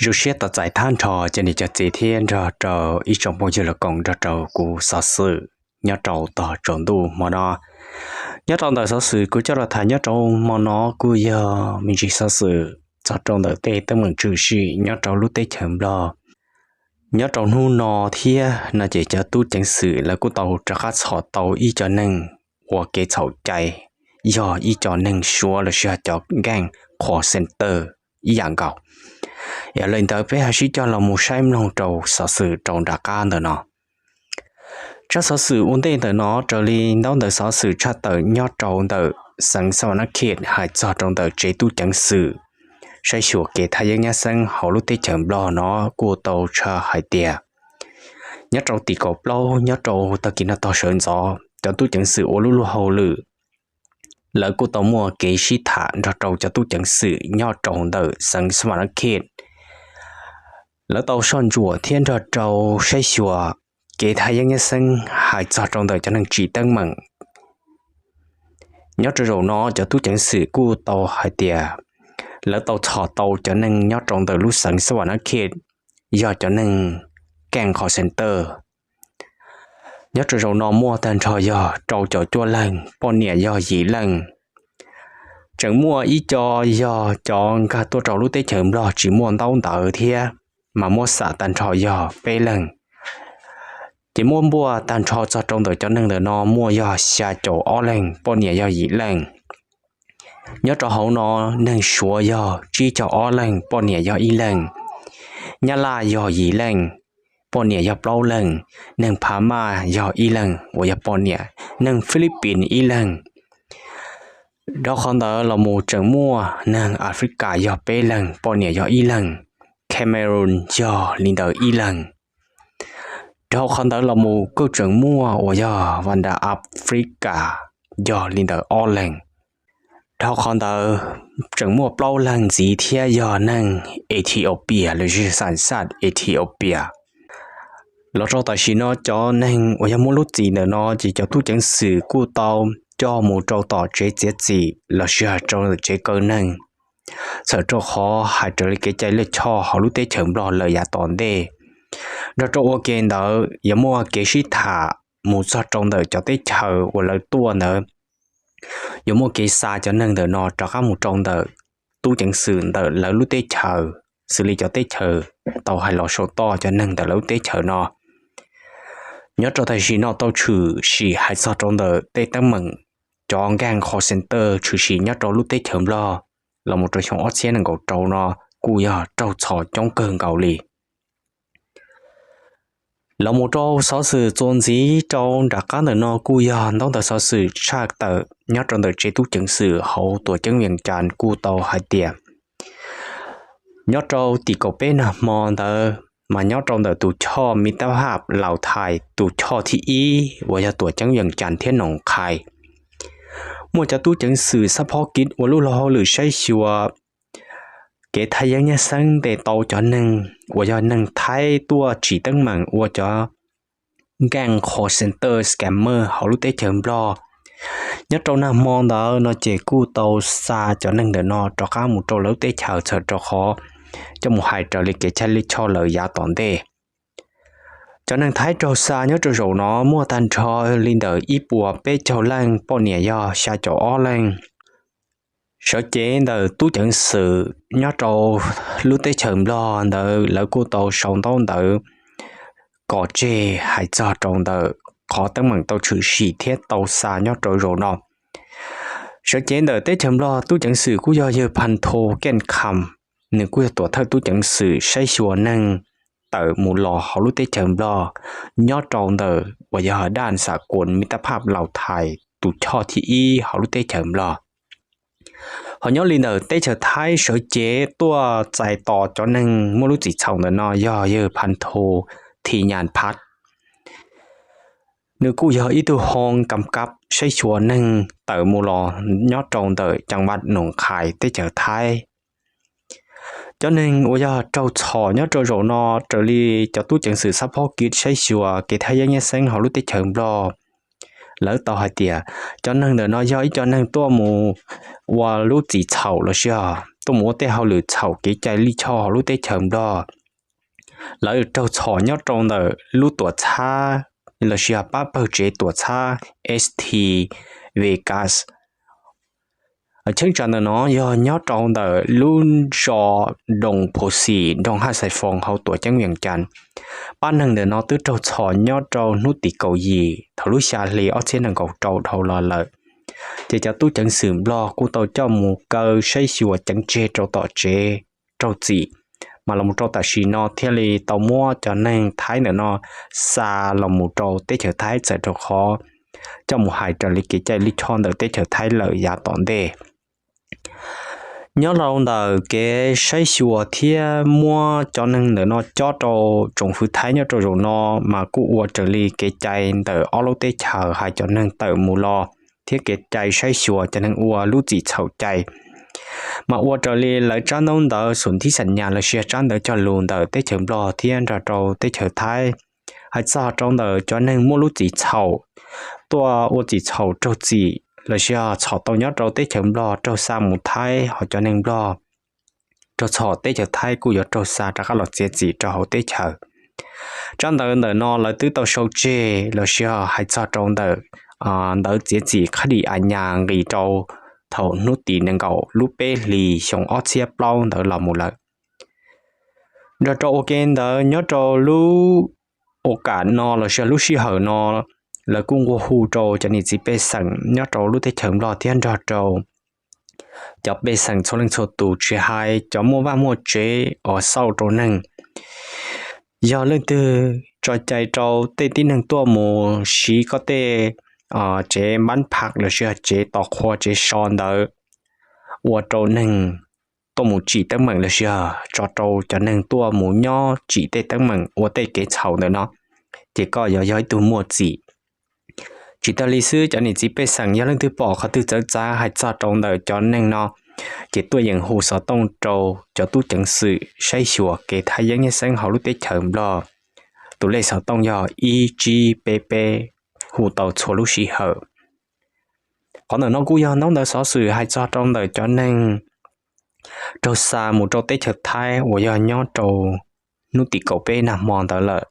Zoo siab tos txais tag nrho cov niam cov txiv thiab nrog rau ib tsoom phooj ywg los koom nrog rau kuv xov xwm nyob rau tog tsaus ntuj hmo no. Nyob rau ntawm xov xwm kuv coj los tham nyob rau hmo no kuj yog me ntsis xov xwm txog rau ntawm tej teeb meem tshwm sim nyob rau lub teb chaws Nplog. Nyob rau hnub no thiab no ces cov tub ceev xwm lawv kuj tau rov qab txhom tau ib co neeg ua kev txhaum cai, yog ib co neeg Suav los sis yog cov nkeej call center ib yam nkaus. Yog li ntawd peb ho sib coj los mus saib mloog rau xov xwm rau nram qab ntawm no. Tsab xov xwm ua ntej ntawm no raws li ntaub ntawv xov xwm tshaj tawm nyob rau ntawm xeev Xas Vas Nab Khej hais txog rau ntawm tsev tub ceev xwm saib xyuas kev thaj yeeb nyab xeeb hauv lub teb chaws Nplog no kuj tau tshaj hais tias nyob rau tim kaum plaub nyob rau tag kis no tog sawv ntxov cov tub ceev xwm ua lub luag hauj lwm, lawv kuj tau muaj kev sib tham nrog rau cov tub ceev xwm nyob rau ntawm xeev Xas Vas Nab Khej. Lawv tau soj ntsuam thiab nrog rau saib xyuas kev thaj yeeb nyab xeeb hais txog rau ntawm cov neeg tsim teeb meem. Nyob rau zaum no cov tub ceev xwm kuj tau hais tias lawv tau txhom tau cov neeg nyob rau ntawm lub xeev Xas Vas Nab Khej yog cov neeg nkeej call center. Nyob rau zaum no muaj tag nrho yog rau caum cuaj leeg, poj niam yog yim leej. Tseem muaj ib co yog cov nkag tuaj rau lub teb chaws Nplog tsis muaj ntaub ntawv thiab, mas muab xam tag nrho yog peb leeg. Ces muab npuaj tag nrho txog rau ntawm cov neeg ntawm no muaj yog xya caum ob leeg, poj niam yog yim leej. Nyob rau hauv no neeg Suav yog tsib caug ob leeg, poj niam yog ib leeg. Nyab Laj yog yim leej, poj niam yog plaub leeg. Neeg Pha Maj yog ib leeg uas yog poj niam, neeg Philippines ib leeg. Dhau qhov ntawd los mus tseem muaj neeg Africa yog peb leeg, poj niam yog ib leeg. Cameroon yog li ntawd ib leeg. Dhau qhov ntawd los mus kuj tseem muaj uas yog West Africa yog li ntawd ob leeg. Dhau qhov ntawd tseem muaj plaub leeg ntxiv thiab yog neeg Ethiopia los sis xam xaj Ethiopia. Los rau tam sim no cov neeg uas yog muaj lub txim ntawm no ces cov tub ceev xwm kuj tau coj mus rau tom tsev txiav txim los sis yog rau tsev kaw neeg, txhawm rau qhov hais raws li kev cai lij choj hauv lub teb chaws Nplog lawm yav tom ntej. Nrog rau ua ke ntawd yuav muaj kev sib tham mus txog rau ntawm cov teb chaws uas lawv tuaj ntawd, yuav muaj kev xa cov neeg ntawm no rov qab mus rau ntawm tub ceev xwm ntawm lawv lub teb chaws, xws li cov teb chaws tau hais los saum toj cov neeg ntawm lawv lub teb chaws no. Nyob rau tam sim no tau tshwm sim hais txog rau ntawm tej teeb meem cov nkeej call center tshwm sim nyob rau lub teb chaws Nplog los mus rau xyoo ob txhiab nees nkaum rau no kuj yog raug txhom coob kawg nkaus li. Los mus rau xov xwm txuas ntxiv rau nram qab ntawm no kuj yog ntaub ntawv xov xwm tshaj tawm nyob rau ntawm tsev tub ceev xwm hauv tuam ceeb Vees Cas kuj tau hais tias nyob rau tim kaum peb nag hmo ntawd mas nyob rau ntawm tus choj Miv Tab Haj Laus Thais tus choj thib ib uas yog tuam ceeb Vees Cas thiab Noos Qhais, muaj cov tub ceev xwm xab phob kiv ua lub luag hauj lwm saib xyuas kev thaj yeeb nyab xeeb ntes tau cov neeg uas yog neeg Thaib tuaj tsim teeb meem ua cov nkeej call center scammer hauv lub teb chaws Nplog. Nyob rau nag hmo ntawd no ces kuj tau xa cov neeg ntawm no rov qab mus rau lawv lub teb chaws txhawm rau qhov coj mus hais raws li kev cai lij choj lawm yav tom ntej. Cov neeg Thaib raug xa nyob rau zaum no muaj tag nrho li ntawm ib puas peb caug leej, poj niam yog xya caum ob leej. Sawv cev ntawm tub ceev xwm nyob rau lub teb chaws Nplog ntawd lawv kuj tau sau ntaub ntawv kom tseg hais txog rau ntawm qhov teeb meem tau tshwm sim thiab tau xa nyob rau zaum no. Sawv cev ntawm teb chaws Nplog tub ceev xwm kuj yog yawg Phas Thos Keej Kham, nws kuj yog tuam thawj tub ceev xwm saib xyuas neeg tawm mus los hauv lub teb chaws Nplog nyob rau ntawm uas yog daj xam kuas Miv Tab Phaj Laus Thais tus choj thib ib hauv lub teb chaws Nplog. Ho nyob li ntawm teb chaws Thaib sawv cev tuaj txais tos cov neeg muaj lub txim txhaum ntawm no yog yawg Phas Thos Thi Nyas Phas. Nws kuj yog ib tug hoo kam kab saib xyuas neeg tawm mus los nyob rau ntawm cag vaj Noos Qhais teb chaws Thaib. Cov neeg uas yog raug txhom nyob rau zaum no raws li cov tub ceev xwm xab phob kiv saib xyuas kev thaj yeeb nyab xeeb hauv lub teb chaws Nplog, lawv tau hais tias cov neeg ntawm no yog ib co neeg tuaj mus ua lub txim txhaum los sis yog tuaj mus ua tej hauj lwm txhaum kev cai lij choj hauv lub teb chaws Nplog. Lawv raug txhom nyob rau ntawm lub tuam txhab lossis pab pawg tsev tuam txhab S T Vegas. Cheeb tsam ntawm no yog nyob rau ntawm lub zos Doos Phuv Xim, nroog Haj Xais Foos hauv tuam ceeb Vees Cas. Pab neeg ntawm no twb raug txhom nyob rau hnub tim kaum yim thaum lub xya hli ob txhiab nees nkaum rau dhau los lawm. Ces cov tub ceev xwm Nplog kuj tau coj mus kaw saib xyuas ceev tseg rau tom tsev raug txim, mas los mus rau tam sim no thiaj li tau muab cov neeg Thaib ntawm no xa los mus rau teb chaws Thaib txawm rau qhov coj mus hais raws li kev cai lij choj ntawm teb chaws Thaib lawm yav tom ntej. Nyob rau ntawm kev saib xyuas thiab muab cov neeg ntawm no cob rau tsoom fwv Thaib nyob rau zaum no mas kuj ua raws li kev cai ntawm ob lub teb chaws hais cov neeg tawm mus los thiab kev cai saib xyuas cov neeg ua lub txim txhaum cai. Mas ua raws li lawv tsab ntaub ntawv xus thib xam nyas lossis tsab ntawv cog lus ntawm teb chaws Nplog thiab nrog rau teb chaws Thaib hais txog rau ntawm cov neeg muaj lub txim txhaum tuaj ua txim txhaum raug txim lossis txhom tau nyob rau teb chaws Nplog raug xa mus Thaib, ho cov neeg Nplog raug txhom teb chaws Thaib kuj yuav raug xa rov qab los txiav txim rau hauv teb chaws. Tsab ntawv ntawm no lawv twb tau sau tseg lossis hais txog rau ntawm ntawv txiav txim qhab dim a nyas nqis rau thaum hnub tim nees nkaum lub peb hlis xyoo ob txhiab plaub ntawd los mus lawm. Nrog rau ua ke ntawd nyob rau lub ua kam no lossis lub sij hawm no, lawv kuj nqua hu rau cov niam txiv pej xeem nyob rau lub teb chaws Nplog thiab nrog rau cov pej xeem txhua leej txhua tus tsis hais cov muaj vaj muaj tsev uas xauj rau neeg, yog leej twg tso cai rau tej tib neeg tuaj mus siv koj tej tsev npab phaj lossis tsev tos qhua tsev so ntawd ua rau neeg tuaj mus tsim teeb meem lossis tso rau cov neeg tuaj mus nyob tsim tej teeb meem ua tej kev txhaum ntawm no, ces koj yuav yog ib tug muaj txim. Tsis tas li xwb, cov niam txiv pej xeem yog leej twg pom qhov twg txawv txav hais txog rau ntawm cov neeg no, ces tuaj yeem hu xov tooj rau cov tub ceev xwm saib xyuas kev thaj yeeb nyab xeeb hauv lub teb chaws Nplog. Tus lej xov tooj yog ib tsib peb peb, hu tau txhua lub sij hawm. Qhov ntawm no kuj yog ntaub ntawv xov xwm hais txog rau ntawm cov neeg raug xa mus rau teb chaws Thaib uas yog nyob rau hnub tim kaum peb nag hmo ntawd lawm.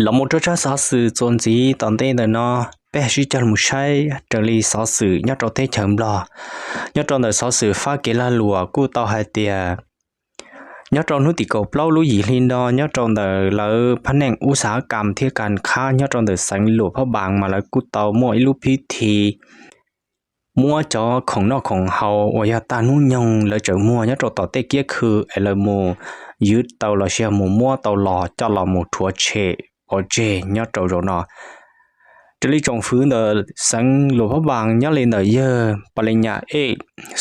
Los mus rau tsab xov xwm txuas ntxiv tom ntej ntawm no, peb sib cog mus saib raws li xov xwm nyob rau teb chaws Nplog. Nyob rau ntawm xov xwm fab kev lag luam kuj tau hais tias nyob rau hnub tim kaum plaub lub yim hli no nyob rau ntawm lawv phab neej ub xav kam thiab kas khab nyob rau ntawm xeev Luam Phab Npaas mas lawv kuj tau muaj ib lub phib thi muab cov khoom noj khoom haus uas yog tag hnub nyoog lawv tseem muag nyob rau tom tej kiab khw es lawv mus ywv tau lossis yog mus muab tau los coj los mus rhuav tshem pov tseg nyob rau zaum no. Raws li tsoom fwv ntawm xeev Luam Phab Npaas nyob li ntawm yawg Pas Li Nyas Ej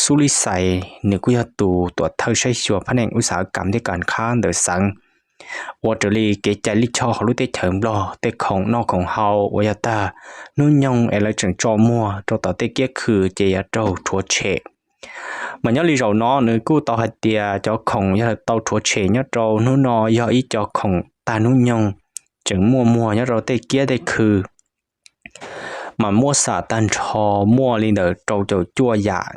Xub Lis Xais, nws kuj yog tus tuam thawj saib xyuas phab neej ub xav kam thiab kas khab ntawm xeev, ua raws li kev cai lij choj hauv lub teb chaws Nplog, tej khoom noj khoom haus uas yog tag hnub nyoog es lawv tseem tso muag rau tom tej kiab khw ces yuav raug rhuav tshem. Mas nyob li zaum no nws kuj tau hais tias cov khoom yog tau rhuav tshem nyob rau hnub no yog ib co khoom tag hnub nyoog tseem muaj muag nyob rau tej kiab tej khw, mas muab xam tag nrho muaj li ntawm rau caum cuaj yam,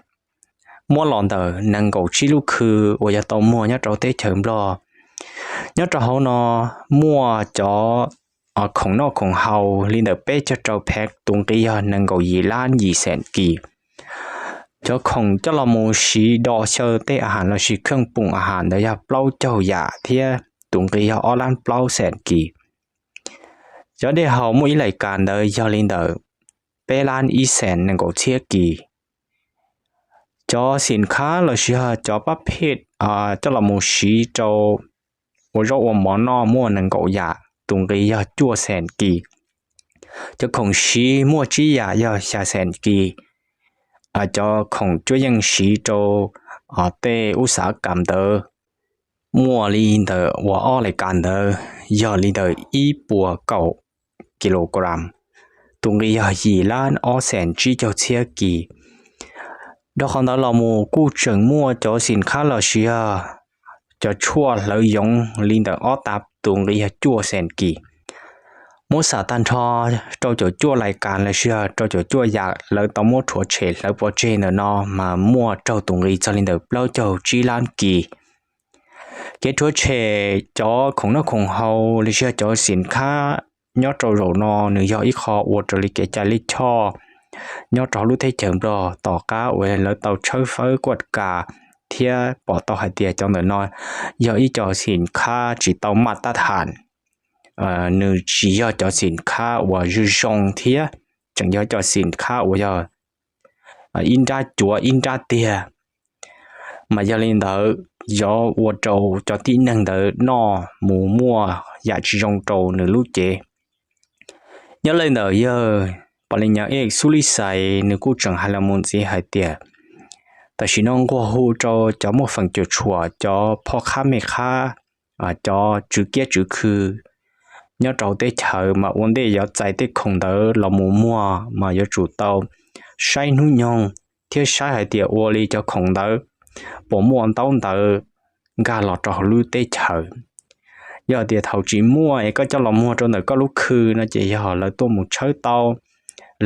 muab los ntawm nees nkaum tsib lub khw uas yog tau muag nyob rau teb chaws Nplog. Nyob rau hauv no muaj cov khoom noj khoom haus li ntawm peb caug rau phev, tus nqi yog nees nkaum yim lab yim xees kis. Cov khoom coj los mus siv do xyaw tej a has lossis kheej pum a has ntawd yog plaub caug yam thiab tus nqi yog ob lab plaub xees kis. Cov dej haus muaj ib laim kas ntawd yog li ntawm peb lab ib xees nees nkaum txhiab kis. Cov xim khab lossis yog cov pab phej coj los mus siv rau ua zaub ua mov noj muaj nees nkaum yam, tus nqi yog cuaj xees kis. Cov khoom siv muaj tsib yam yog xya xees kis. Cov khoom cuab yeej siv rau tej ub xav kam ntawd muaj li ntawm uas ob laim kas ntawd yog li ntawm ib puas kaum kilogram, tus nqi yog yim lab ob xees tsib caug txhiab kis. Rau qhov ntawd los mus kuj tseem muaj cov xim khab lossis yog cov tshuaj hlawv yoov li ntawm ob tag, tus nqi yog cuaj xees kis. Muab xam tag nrho rau caum cuaj lais kas los sis yog rau caum cuaj yam lawv tau muab rhuav tshem hlawv pov tseg ntawm no mas muaj raug tus nqi txog li ntawm plaub caug tsib lab kis. Kev rhuav tshem cov khoom noj khoom haus los sis yog cov xim khab nyob rau zaum no nws yog ib qho ua raws li kev cai lij choj nyob rau hauv lub teb chaws Nplog tom qab uas lawv tau tshawb fawb kuaj kas thiab pom tau hais tias cov ntawm no yog ib co xim khab tsis tau maj tab tham. Nws tsis yog cov xim khab uas zoo zoo thiab tseem yog cov xim khab uas yog ib nrab cuav ib nrab tiag. Mas yog li ntawd, yuav ua rau cov tib neeg ntawd noj mus muaj yam tsis zoo rau nws lub cev. Nyob li ntawm yawg Pov Li Nyas Ej Xub Lis Xais nws kuj tseem hais los mus ntxiv hais tias tam sim no nquag hu rau cov muaj feem cuam tshuam, cov phoj qhab mej qhab, cov tswv kiab tswv khw nyob rau teb chaws mas ua ntej yuav txais tej khoom ntawd los mus muag mas yuav tsum tau saib hnub nyoog thiab saib hais tias ua li cov khoom ntawd puas muaj ntaub ntawv nkag los rau hauv lub teb chaws. Yog tias thaum tsis muaj es koj coj los muag rau ntawm koj lub khw no ces yog lawv tuaj mus tshawb tau,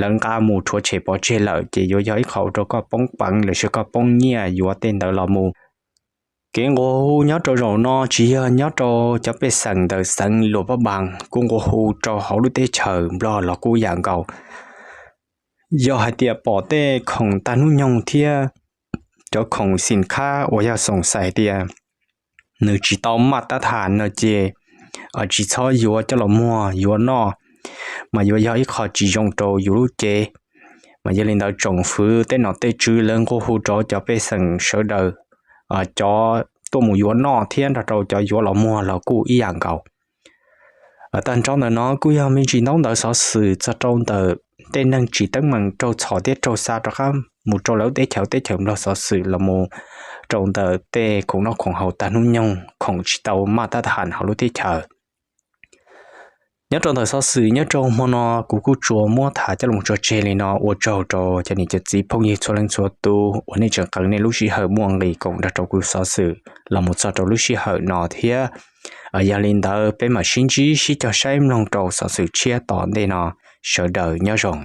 lawv nqa mus rhuav tshem pov tseg lawm ces yuav yog ib qho ua rau koj poob peev los sis koj poob nyiaj yuav tej ntawd los mus. Kev nquag hu nyob rau zaum no tsis yog nyob rau cov pej xeem ntawm xeev Luam Paj Npas, kuj nquag hu rau hauv lub teb chaws Nplog los kuj yam nkaus. Yog hais tias pom tej khoom tag hnub nyoog thiab cov khoom xim khab uas yog xoom xais tias nws tsis tau maj tab tham no ces tsis txhob yuav coj los muag yuav noj, mas yuav yog ib qho tsis zoo rau yus lub cev. Mas yog li ntawd tsoom fwv tej nom tej tswv lawv nquag hu rau cov pej xeem sawv daws, cov tuaj mus yuav noj thiab nrog rau cov yuav los muag los kuj ib yam nkaus. Tag nrho ntawm no kuj yog me ntsis ntaub ntawv xov xwm txog rau ntawm tej neeg tsim teeb meem raug txhom thiab raug xa rov qab mus rau lawv teb chaws, teb chaws Nplog xov xwm los mus rau ntawm tej khoom noj khoom haus tag hnub nyoog, khoom tsis tau maj tab tham hauv lub teb chaws. Nyob rau ntawm xov xwm nyob rau hmo no kuv kuj tsuas muab tham coj los tso tseg li no, ua tsaug rau cov niam cov txiv phooj ywg txhua leej txhua tus uas nej tseem qee nej lub sij hawm muaj nqis koom nrog rau kuv xov xwm los mus txog rau lub sij hawm no thiab. Yog li ntawd peb mam sib ntsib sib cog saib mloog rau xov xwm tshiab tom ntej no, sawv daws nyob zoo.